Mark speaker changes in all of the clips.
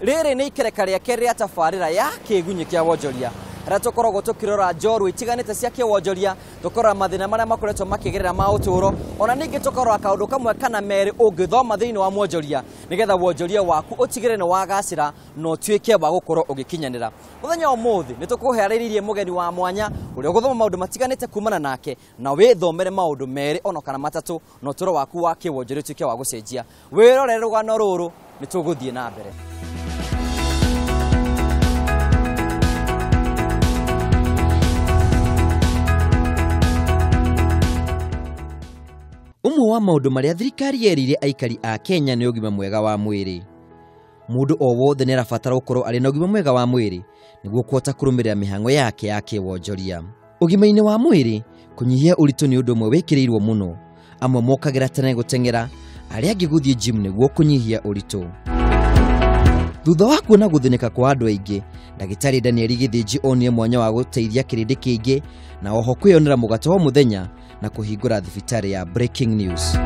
Speaker 1: Rĩrĩ nĩ ikereka rĩake rĩa tabarĩra ya kĩgunyĩ kĩa wonjoria harĩa tũkoragwo tũkĩrora njorua itiganĩte cia kĩwonjoria, tũkarora mathĩna marĩa makoretwo makĩgerera ma ũtũũro, ona ningĩ tũkarora kaũndũ kamwe kana merĩ ũngĩthoma thĩinĩ wa mwonjoria nĩgetha wonjoria waku ũtigĩrĩre nĩ wagacĩra na ũtuĩke wa gũkorwo ũgĩkinyanĩra. Mũthenya wa ũmũthĩ nĩ tũkũharĩrĩirie mũgeni wa mwanya ũrĩa ũgũthoma maũndũ matiganĩte kumana nake na wĩthomere maũndũ merĩ ona kana matatũ na ũtũũro waku wa kĩwonjoria ũtuĩke wa gũcenjia. Wĩrorere rũgano rũrũ, nĩ tũgũthiĩ na mbere. Ũmwe wa maũndũ marĩa thirikari yerĩire aikari a Kenya nĩ ũgima mwega wa mwĩrĩ. Mũndũ o wothe nĩ arabatara gũkorwo arĩ na ũgima mwega wa mwĩrĩ nĩguo kũhota kũrũmĩrĩra mĩhang'o yake ya kĩwonjoria. Ũgima-inĩ wa mwĩrĩ, kũnyihia ũritũ nĩ ũndũ ũmwe wĩkĩrĩirwo mũno. Amwe mokagĩra tene gũteng'era, arĩa angĩ gũthiĩ gym nĩguo kũnyihia ũritũ. Thutha wa kuona gũthĩnĩka kwa andũ aingĩ, ndagĩtarĩ Daniel Gĩthĩnji onire mwanya wa gũteithia kĩrĩndĩ kĩingĩ na oho kwĩyonera mũgate wa mũthenya na kũhingũra thibitarĩ ya Breaking News.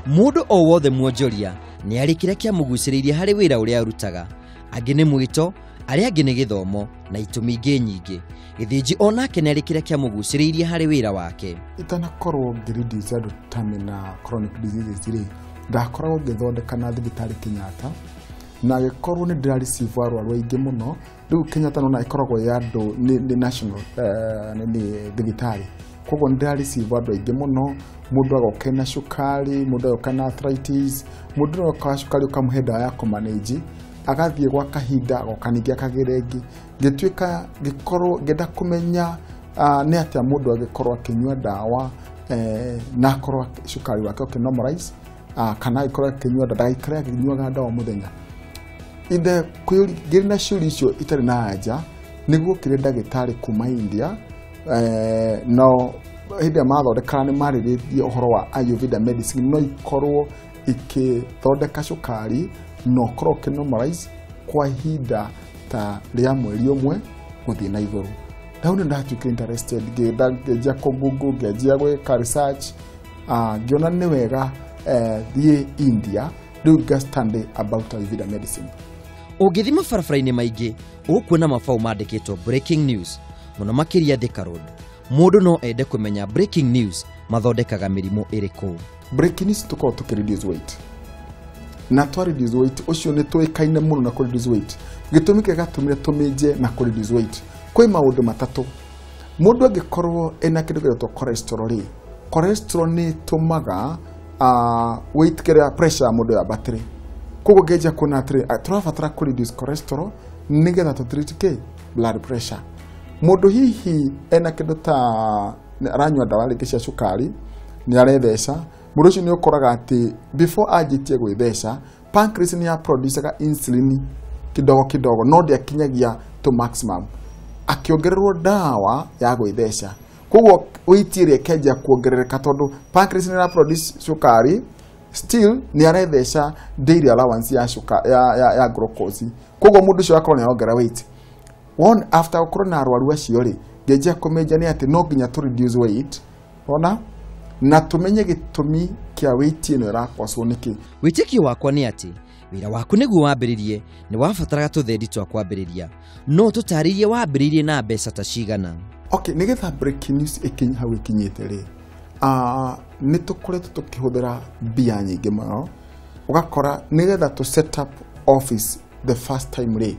Speaker 1: Mũndũ o wothe mwonjoria nĩ arĩ kĩrĩa kĩamũgucĩrĩirie harĩ wĩra ũrĩa arutaga. Angĩ nĩ mwĩto, arĩa angĩ nĩ gĩthomo na itũmi ingĩ nyingĩ. Gĩthĩnji onake nĩ arĩ kĩrĩa kĩamũgucĩrĩirie harĩ wĩra wake.
Speaker 2: Itanakorwo ngĩreduce andũ ta mena chronic diseases rĩ, ndakoragwo ngĩthondeka na thibitarĩ Kenyatta na gĩkorwo nĩ ndĩra receive arwaru aingĩ mũno. Rĩu Kenyatta nona ĩkoragwo ya andũ nĩ national nĩ thibitarĩ, koguo nĩ ndĩra receive andũ aingĩ mũno. Mũndũ agoka na cukari, mũndũ agoka na arthritis, mũndũ agoka cukari ũkamũhe ndawa ya kũmanage, agathiĩ gwa kahinda agoka ningĩ akagĩra ĩngĩ. Ngĩtuĩka ngĩkorwo ngĩenda kũmenya nĩ atĩa mũndũ angĩkorwo akĩnyua ndawa na akorwo cukari wake ũkĩ normalize, kana agĩkorwo akĩnyua ndawa ndagaikare akĩnyuaga ndawa mũthenya. Ithe ngĩrĩ na ciũria icio itarĩ na anja, nĩguo kĩrĩ ndagĩtarĩ kuma India, no hĩndĩ ĩrĩa mathondekaga nĩ marĩrĩtie ũhoro wa Ayurveda medicine no ikorwo ikĩthondeka cukari na ũkorwo ũkĩ normalize kwa ihinda ta rĩa mweri ũmwe gũthiĩ na igũrũ. Hau nĩ ndatuĩkire interested, ngĩanjia kũ-google, ngĩanjia gwĩka research, ngĩona nĩ wega thiĩ India rĩu nga study about Ayurveda medicine.
Speaker 1: Ũngĩthiĩ mabarabara-inĩ maingĩ ũkuona mabaũ mandĩkĩtwo Breaking News, mũno makĩria Thika Road. Mũndũ no ende kũmenya Breaking News mathondekaga mĩrimũ ĩrĩkũ.
Speaker 2: Breaking News tũkoragwo tũkĩ reduce weight, na twa reduce weight ũcio nĩ tũĩkaine mũno na kũ reduce weight. Gĩtũmi kĩrĩa gĩatũmire tũmĩnje na kũ reduce weight, kwĩ maũndũ matatũ. Mũndũ angĩkorwo ena kĩndũ gĩgwĩtwo cholesterol rĩ, cholesterol nĩ ĩtũmaga weight kĩrĩa pressure ya mũndũ yambatĩre. Koguo ngĩanjia kuona atĩrĩ, tũrabatara kũ reduce cholesterol nĩgetha tũ treat kĩ blood pressure. Mũndũ hihi ena kĩndũ ta aranyua ndawa rĩngĩ cia cukari, nĩ aretheca, mũndũ ũcio nĩ ũkoraga atĩ before anjĩtie gwĩtheca, pancreas nĩ ya producaga insulin kidogo kidogo, no ndĩakinyagia to maximum. Akĩongererwo ndawa ya gwĩtheca, koguo weight ĩrĩa ĩkĩanjia kuongerereka tondũ pancreas nĩ ĩra produce cukari, still nĩ aretheca daily allowance ya cuka, ya glucose. Koguo mũndũ ũcio akorwo nĩ arongerera weight. One after gũkorwo na arwaru acio rĩ, ngĩanjia kũmenja nĩ atĩ no nginya tũ reduce weight, ona na tũmenye gĩtũmi kĩa weight ĩno ĩrakoswo nĩkĩ.
Speaker 1: Wĩtĩkio wakwa nĩ atĩ wĩra waku nĩguo wambĩrĩrie nĩ wabataraga tũthendi twa kwambĩrĩria. No tũtarĩrie wambĩrĩirie na mbeca ta cigana?
Speaker 2: Okay, nĩgetha Breaking News ĩkinye hau ĩkinyĩte rĩ, nĩ tũkoretwo tũkĩhũthĩra mbia nyingĩ mũno. Ũgakora nĩgetha tũ set up office the first time rĩ,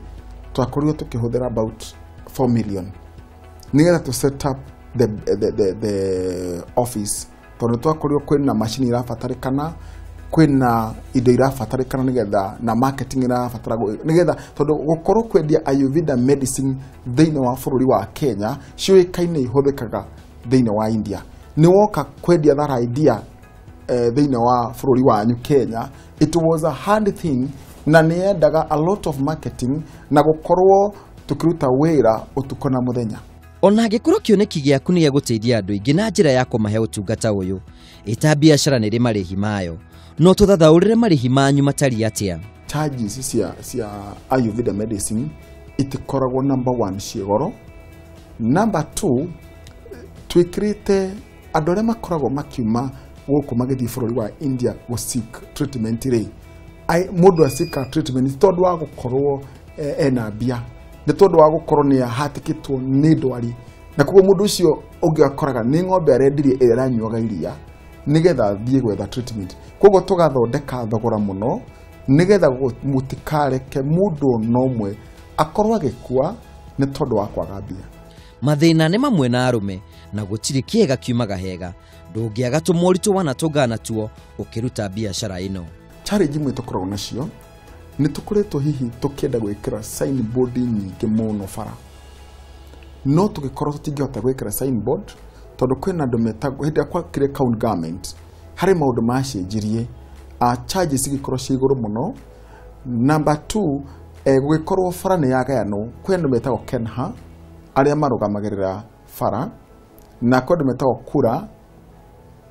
Speaker 2: twakorirwo tũkĩhũthĩra about 4 million nĩgetha tũ set up the office, tondũ twakorirwo kwĩna macini irabatarĩkana, kwĩna indo irabatarĩkana nĩgetha na marketing irabatara nĩgetha, tondũ gũkorwo kwendia Ayurveda medicine thĩinĩ wa bũrũri wa Kenya ciũĩkaine ihũthĩkaga thĩinĩ wa India. Nĩ woka kwendia that idea thĩinĩ wa bũrũri wanyu Kenya, it was a hard thing na nĩ yendaga a lot of marketing na gũkorwo tũkĩruta wĩra ũtukũ na mũthenya.
Speaker 1: Ona angĩkorwo kĩoneki gĩaku nĩ gĩa gũteithia andũ aingĩ na njĩra ya kũmahe ũtungata ũyũ, ĩta biacara nĩ ĩrĩ marĩhi mayo. No tũthathaũrĩre marĩhi manyu matariĩ atĩa?
Speaker 2: Charges cia Ayurveda medicine itikoragwo number 1 ciĩ goro. Number 2, twĩkĩrĩte andũ arĩa makoragwo makiuma gũkũ magĩthiĩ bũrũri wa India gũ seek treatment rĩ, Mũndũ acika treatment ti tondũ wa gũkorwo ena mbia, nĩ tondũ wa gũkorwo nĩ ahatĩkĩtwo nĩ ndwari, na koguo mũndũ ũcio ũngĩ akoraga nĩ ng'ombe arendirie ĩrĩa ĩranyuaga iria nĩgetha athiĩ gwetha treatment. Koguo tũgathondeka thogora mũno nĩgetha mũtikareke mũndũ ona ũmwe akorwo agĩkua nĩ tondũ wa kwaga mbia.
Speaker 1: Mathĩna nĩ mamwe na arũme na gũtirĩ kĩega kiumaga hega, ndũngĩaga tũmoritũ wanatũngana natuo ũkĩruta biacara ĩno.
Speaker 2: Challenge imwe tũkoragwo nacio nĩ tũkoretwo hihi tũkĩenda gwĩkĩra signboard nyingĩ mũno bara, no tũgĩkorwo tũtingĩhota gwĩkĩra signboard tondũ kwĩna andũ metagwo hĩndĩ ĩrĩa gwakire county government harĩ maũndũ macenjirie, charges igĩkorwo ciĩ igũrũ mũno. Number 2, gũgĩkorwo bara nĩ yagayanwo, kwĩ andũ metagwo KENHA arĩa marũgamagĩrĩra bara, na kwĩ andũ metagwo KURA,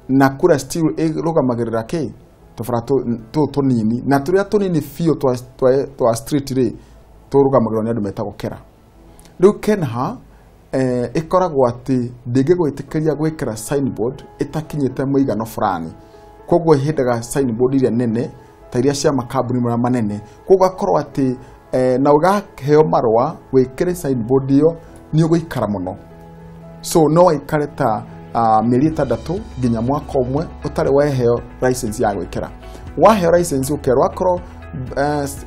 Speaker 2: na KURA still ĩrũgamagĩrĩra kĩ tũbara tũtũ tũnini, na tũrĩa tũnini biũ twa street rĩ tũrũgamagĩrĩrwo nĩ andũ metagwo KERA. Rĩu KENHA ĩkoragwo atĩ ndĩngĩgwĩtĩkĩria gwĩkĩra signboard ĩtakinyĩte mũigano fulani, koguo ĩhĩndaga signboard iria nene ta iria cia makambuni marĩa manene, koguo ũgakorwo atĩ na ũgaheo marũa wĩkĩre signboard ĩyo nĩ ũgũikara mũno, so no waikare ta mĩeri 6 nginya mwaka ũmwe ũtarĩ waheo license ya gwĩkĩra. Waheo license ũkerwo akorwo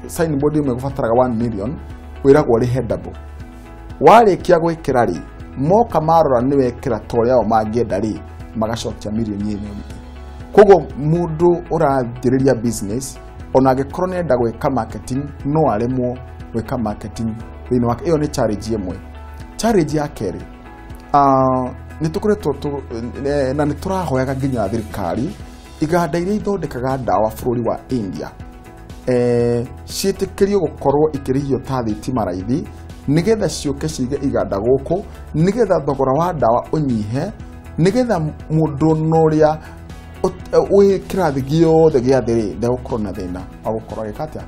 Speaker 2: signboard ĩmwe ĩgũbataraga 1 million, wĩragwo ũrĩhe double. Warĩkia gwĩkĩra rĩ, moka marora nĩ wekĩra ta ũrĩa o mangĩenda rĩ, magacokia mirioni ĩno ĩngĩ. Koguo mũndũ ũranjĩrĩria business ona angĩkorwo nĩ enda gwĩka marketing no aremwo gwĩka marketing thĩinĩ wake. Ĩyo nĩ challenge ĩmwe. Challenge ya kerĩ, nĩ tũkoretwo na nĩ tũrahoyaga nginya thirikari iganda iria ithondekaga ndawa bũrũri wa India ciĩtĩkĩrio gũkorwo ikĩrĩhio ta thitima raithi nĩgetha ciũke cige iganda gũkũ, nĩgetha thogora wa ndawa ũnyihe, nĩgetha mũndũ na ũrĩa wĩ kĩrathi gĩothe gĩa thĩ rĩ ndegũkorwo na thĩna wa gũkorwo agĩka atĩa,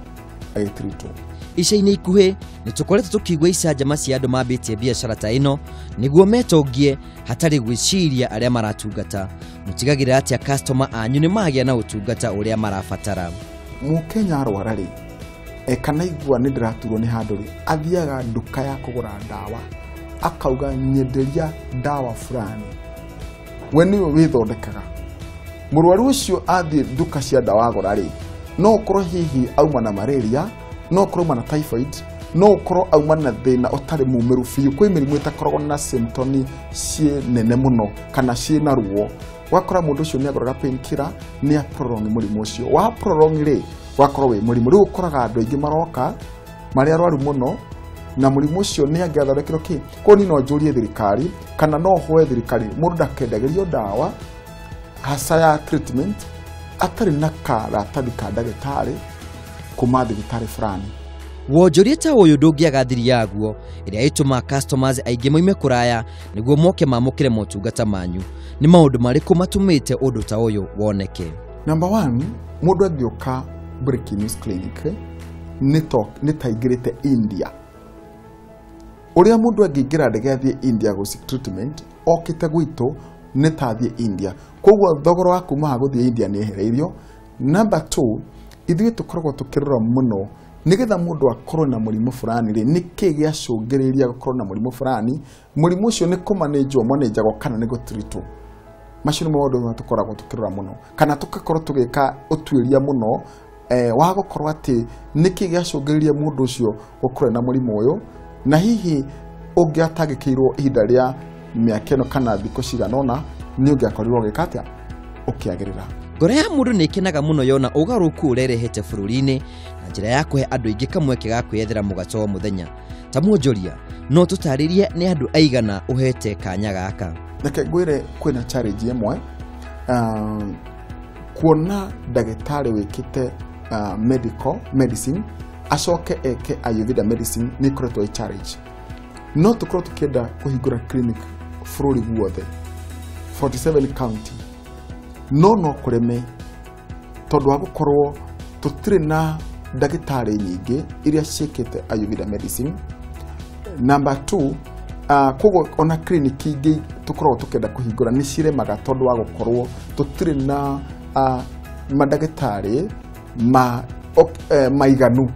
Speaker 2: agĩtiritwo.
Speaker 1: Ica-inĩ ikuhĩ nĩ tũkoretwo tũkĩigua icanjama cia andũ mambĩtie biacara ta ĩno nĩguo metongie hatarĩ gwĩciria arĩa maratungata. Mũtigagĩrĩra atĩa customer anyu nĩ magĩa na ũtungata ũrĩa marabatara?
Speaker 2: Mũkenya arwara rĩ, kana igua nĩ ndĩraturwo nĩ handũ rĩ, athiaga nduka ya kũgũra ndawa akauga nyenderia ndawa fulani, we nĩwe wĩthondekaga. Mũrwaru ũcio athiĩ nduka cia ndawa agũra rĩ, no ũkorwo hihi auma na malaria, no ũkorwo auma na typhoid, no ũkorwo auma na thĩna ũtarĩ mumĩru biũ. Kwĩ mĩrimũ ĩtakoragwo na symptom ciĩ nene mũno kana ciĩ na ruo, wakora mũndũ ũcio nĩ agũraga painkiller nĩ a prolong mũrimũ ũcio. Wa prolong rĩ, wakorwo wĩ mũrimũ. Rĩu ũkoraga andũ aingĩ maroka marĩ arwaru mũno na mũrimũ ũcio nĩ angĩathondekirwo kĩ. Koguo niĩ no njũrie thirikari kana no hoe thirikari mũndũ ndakendagĩrio ndawa hasa ya treatment atarĩ na karatathi ka ndagĩtarĩ kuma thibitarĩ fulani.
Speaker 1: Wonjoria ta ũyũ ndũngĩaga thiri yaguo ĩrĩa ĩtũmaga customers aingĩ moime kũraya nĩguo moke mamũkĩre motungata manyu. Nĩ maũndũ marĩkũ matũmĩte ũndũ ta ũyũ woneke?
Speaker 2: Number 1, mũndũ angĩũka Breaking News Clinic nĩ taingĩrĩte India. Ũrĩa mũndũ angĩingĩra ndege athiĩ India gũ seek treatment okĩte gwitũ nĩ ta athiĩ India, koguo thogora wa kuma haha gũthiĩ India nĩ ehereirio. Number 2, ithuĩ tũkoragwo tũkĩrora mũno nĩgetha mũndũ akorwo na mũrimũ fulani rĩ, nĩkĩ gĩacũngĩrĩria gũkorwo na mũrimũ fulani, mũrimũ ũcio nĩ kũmanĩnjwo manĩnjagwo kana nĩ gũtiritwo. Macio nĩ maũndũ marĩa tũkoragwo tũkĩrora mũno, kana tũgakorwo tũgĩka ũtuĩria mũno wa gũkorwo atĩ nĩkĩ gĩacũngĩrĩria mũndũ ũcio gũkorwo na mũrimũ ũyũ, na hihi ũngĩatangĩkĩirwo ihinda rĩa mĩaka ĩno kana thikũ cigana ũna nĩ ũngĩakorirwo ũgĩka atĩa, ũkĩagĩrĩra.
Speaker 1: Ngoro ya mũndũ nĩ ĩkenaga mũno yona ũgarũrũku ũrĩa ĩrehete bũrũri-inĩ na njĩra ya kũhe andũ aingĩ kamweke ga kwĩyethera mũgate wa mũthenya. Ta mwonjoria, no tũtarĩrie nĩ andũ aigana ũhete kanya gaka?
Speaker 2: Reke ngwĩre kwĩna challenge ĩmwe, kuona ndagĩtarĩ wĩkĩte medical medicine acoke eke Ayurveda medicine nĩ ĩkoretwo ĩ challenge. No tũkorwo tũkĩenda kũhingũra clinic bũrũri guothe 47 county, no kũreme tondũ wa gũkorwo tũtirĩ na ndagĩtarĩ nyingĩ iria ciĩkĩte Ayurveda medicine. Number 2, koguo ona clinic ingĩ tũkoragwo tũkĩenda kũhingũra nĩ ciremaga tondũ wa gũkorwo tũtirĩ na mandagĩtarĩ ma Maiganu.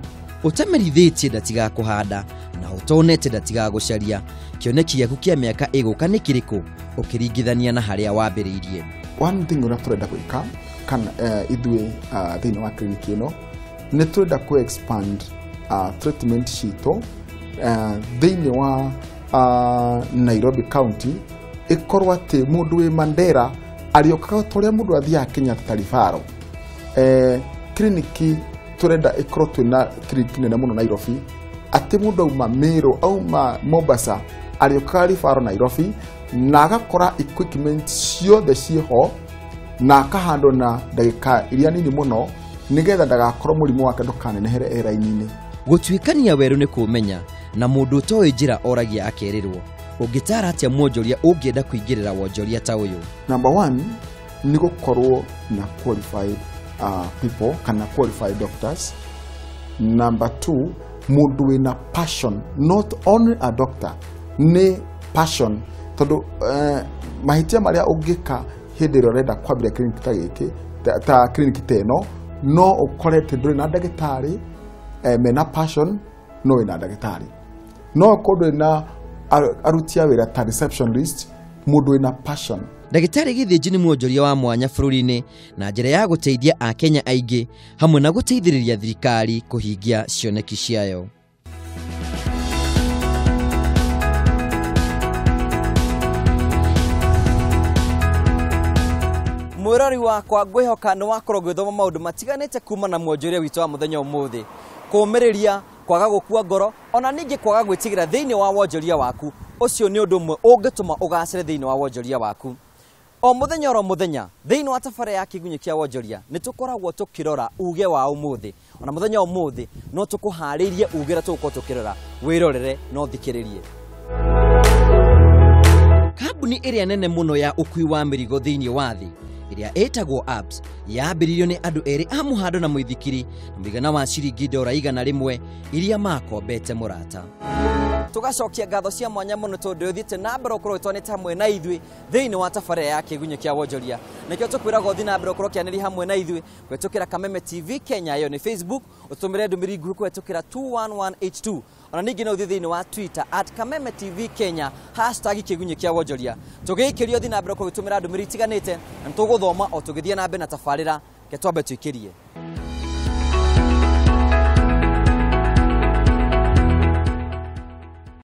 Speaker 1: Ũtamerithĩtie ndatigakũhanda na ũtonete ndatigagũcaria. Kĩoneki gĩaku kĩa mĩaka ĩgũka nĩ kĩrĩkũ ũkĩringithania na harĩa wambĩrĩirie?
Speaker 2: One thing ũrĩa tũrenda gwĩka kana ithuĩ thĩinĩ wa clinic ĩno nĩ tũrenda kũ expand treatment citũ thĩinĩ wa Nairobi County, ĩkorwo atĩ mũndũ wĩ Mandera arĩũkaga ta ũrĩa mũndũ athiaga Kenyatta ta referral. Kiriniki tũrenda ĩkorwo twĩna kiriniki nene mũno Nairobi, atĩ mũndũ auma Meru, auma Mombasa, arĩũkaga referral Nairobi na agakora equipment ciothe ciĩho na akahandwo na ndagĩka iria nini mũno nĩgetha ndagakorwo mũrimũ wake ndũkanenehere airline-inĩ.
Speaker 1: Gũtuĩkania werũ nĩ kũmenya na mũndũ ũtoĩ njĩra oragia akerĩrwo. Ũngĩtaara atĩa mwonjoria ũngĩenda kũingĩrĩra wonjoria ta ũyũ?
Speaker 2: Number one nĩ gũkorwo na qualified people kana qualified doctors. Number two, mũndũ wĩna passion, not only a doctor, nĩ passion tondũ mahĩtia marĩa ũngĩka hĩndĩ ĩrĩa ũrenda kwambĩrĩria clinic ta gĩkĩ ta clinic ta ĩno, no ũkore atĩ ndũrĩ na ndagĩtarĩ mena passion, no wĩna ndagĩtarĩ, no ũkorwo ndũrĩ na aruti a wĩra ta receptionist, mũndũ wĩna passion.
Speaker 1: Ndagĩtarĩ Gĩthĩnji nĩ mwonjoria wa mwanya bũrũri-inĩ na njĩra ya gũteithia akenya aingĩ hamwe na gũteithĩrĩria thirikari kũhingia cioneki ciayo. Mwĩrori wakwa, ngwĩhoka nĩ wakorwo ũgĩthoma maũndũ matiganĩte kuma na mwonjoria witũ wa mũthenya ũmũthĩ. Kũũmĩrĩria, kwaga gũkua ngoro, ona ningĩ kwaga gwĩtigĩra thĩinĩ wa wonjoria waku, ũcio nĩ ũndũ ũmwe ũngĩtũma ũgacĩre thĩinĩ wa wonjoria waku. O mũthenya oro mũthenya thĩinĩ wa tabarĩra ya Kĩgunyĩ kĩa Wonjoria nĩ tũkoragwo tũkĩrora uge wa ũmũthĩ. Ona mũthenya wa ũmũthĩ no tũkũharĩirie uge ũrĩa tũgũkorwo tũkĩrora. Wĩrorere na ũthikĩrĩrie. Kambuni ĩrĩa nene mũno ya ũkui wa mĩrigo thĩinĩ wa thĩ ĩrĩa ĩtagwo Apps yambĩrĩirio nĩ andũ erĩ a mũhando na mũithikiri na mũigana wa ciringi ndora 100 iria makombete mũrata. Tũgacokia ngatho cia mwanya mũno tondũ ũthiĩte na mbere ũkorwo ũtwanĩte hamwe na ithuĩ thĩinĩ wa tabarĩra ya Kĩgunyĩ kĩa Wonjoria. Nĩkĩo tũkwĩraga ũthiĩ na mbere ũkorwo ũkĩanĩria hamwe na ithuĩ kũhetũkĩra Kameme TV Kenya, ĩyo nĩ Facebook, ũtũmĩre ndũmĩrĩri nguhĩ kũhetũkĩra 21182. Ona ningĩ no ũthiĩ thĩinĩ wa Twitter at Kameme TV Kenya hashtag Kĩgunyĩ kĩa Wonjoria. Tũgĩikĩrio ũthiĩ na mbere ũkorwo ũgĩtũmĩra ndũmĩrĩri itiganĩte na nĩtũgũthoma o tũgĩthiĩ na mbere na tabarĩra. Reke twambe tũikĩrie.